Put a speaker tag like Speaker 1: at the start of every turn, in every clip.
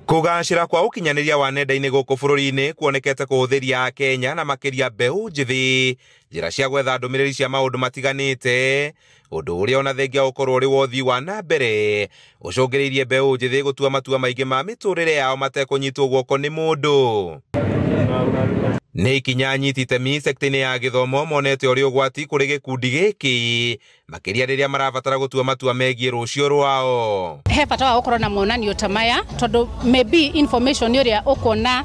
Speaker 1: Kũgacĩra kwa ũkinyanĩria wa nenda-inĩ gũkũ bũrũri-inĩ kuonekete kũhũthĩria Akenya na makĩria mbeũ njĩthĩ njĩra cia gwetha ndũmĩrĩri cia maũndũ matiganĩte, ũndũ ũrĩa ona thengia gũkorwo ũrĩ wa ũthii wa na mbere ũcũngĩrĩirie mbeũ njĩthĩ gũtua matua maingĩ ma mĩtũrĩre yao matekũnyitwo guoko nĩ mũndũ. Nĩ ikinya anyiti itemi sekta-inĩ ya gĩthomo monete ũrĩ ũgwati kũrĩ gĩkundi gĩkĩ, makĩria rĩrĩa marabatara gũtua matua megiĩ rũciũ rwao.
Speaker 2: He bata wa gũkorwo na monanio ta maya tondũ maybe information ũrĩa ũkuona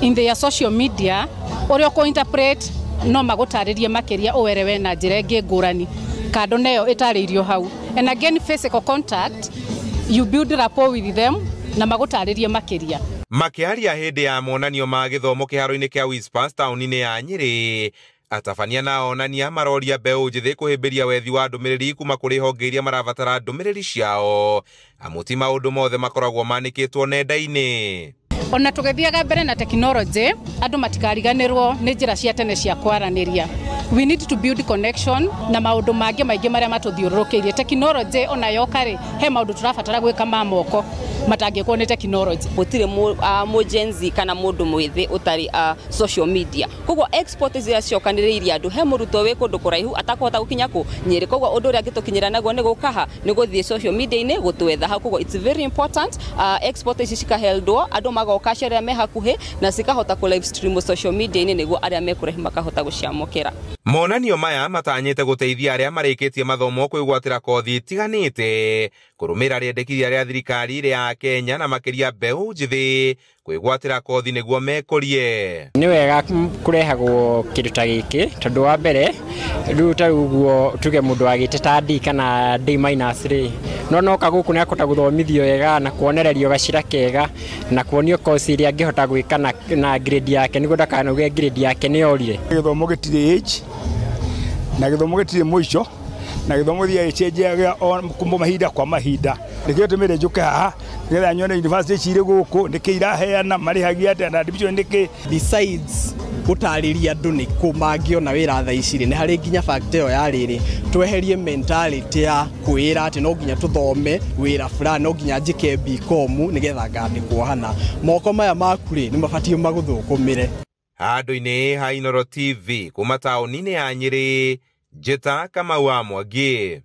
Speaker 2: in their social media ũrĩa ũkũ-interpret no magũtarĩrie makĩria ũwerewe na njĩra ĩngĩ ngũrani kando nayo ĩtarĩirio hau. And again, physical contact, you build rapport with them na magũtarĩrie makĩria.
Speaker 1: Makĩaria hĩndĩ ya monanio ma gĩthomo kĩharo-inĩ kĩa Whispers taũni-inĩ ya Nyĩrĩ, atabania na onania maroria mbeũ njĩthĩ kũhĩmbĩria wethi wa ndũmĩrĩri kuma kũrĩ honge iria marabatara ndũmĩrĩri ciao, amu ti maũndũ mothe makoragwo manĩkĩtwo nenda-inĩ.
Speaker 2: Ona tũgĩthiaga mbere na tekinoronjĩ, andũ matikariganĩrwo nĩ njĩra cia tene cia kwaranĩria. We need to build connection na maũndũ mangĩ maingĩ marĩa matũthiũrũrũkĩirie. Tekinoronjĩ ona yoka rĩ, he maũndũ tũrabatara gwĩka ma moko matangĩkwo nĩ tekinoronjĩ.
Speaker 3: Gũtirĩ mũ Gen Z kana mũndũ mwĩthĩ ũtarĩ social media, koguo export iria cicokanĩrĩirie andũ, he mũrutwo wĩ kũndũ kũraihu atakũhota gũkinya kũ Nyĩrĩ, koguo ũndũ ũrĩa angĩtũkinyĩra naguo nĩ gũkaha nĩ gũthiĩ social media-inĩ gũtwetha hau. Koguo it's very important export ici cikaheldwo, andũ magoka acio arĩa me hakuhĩ na cikahota kũ live stream social media-inĩ nĩguo arĩa me kũraihu makahota gũciamũkĩra.
Speaker 1: Monanio maya matanyĩte gũteithia arĩa marĩkĩtie mathomo kwĩgwatĩra kothi itiganĩte, kũrũmĩrĩra rĩendekithia rĩa thirikari rĩa Kenya na makĩria mbeũ njĩthĩ kwĩgwatĩra kothi nĩguo mekũrie.
Speaker 4: Nĩ wega kũrehagwo kĩndũ ta gĩkĩ tondũ wa mbere rĩu ta ũguo tuge mũndũ wagĩte ta D kana D minus rĩ, no noka gũkũ nĩ akũhota gũthomithio wega na kuonererio gacĩra kega na kuonio kosi ĩrĩa angĩhota gwĩka na grade yake nĩguo ndakanauge grade yake nĩ yorire.
Speaker 5: Gĩthomo gĩtirĩ age na gĩthomo gĩtirĩ mũico na gĩthomo gĩthiaga gĩcenjagia kuma mahinda kwa mahinda. Nĩkĩo tũmĩre njũke haha nĩgetha nyone university ici irĩ gũkũ nĩkĩ iraheana, marĩhagia atĩa na admission nĩkĩ.
Speaker 6: Besides gũtarĩria andũ nĩ kũ mangĩona wĩra thaa ici rĩ, nĩ harĩ nginya fact ĩyo ya rĩrĩ, tweherie mentality ya kwĩra atĩ no nginya tũthome wĩra fulani, no nginya njĩke BCom nĩgetha ngandĩkwo hana. Moko maya maku rĩ, nĩ mabatiĩ magũthũkũmĩre.
Speaker 1: Handũ-inĩ ha Inooro TV kuma taũni-inĩ ya Nyĩrĩ, Njĩta Kamau wa Mwangi.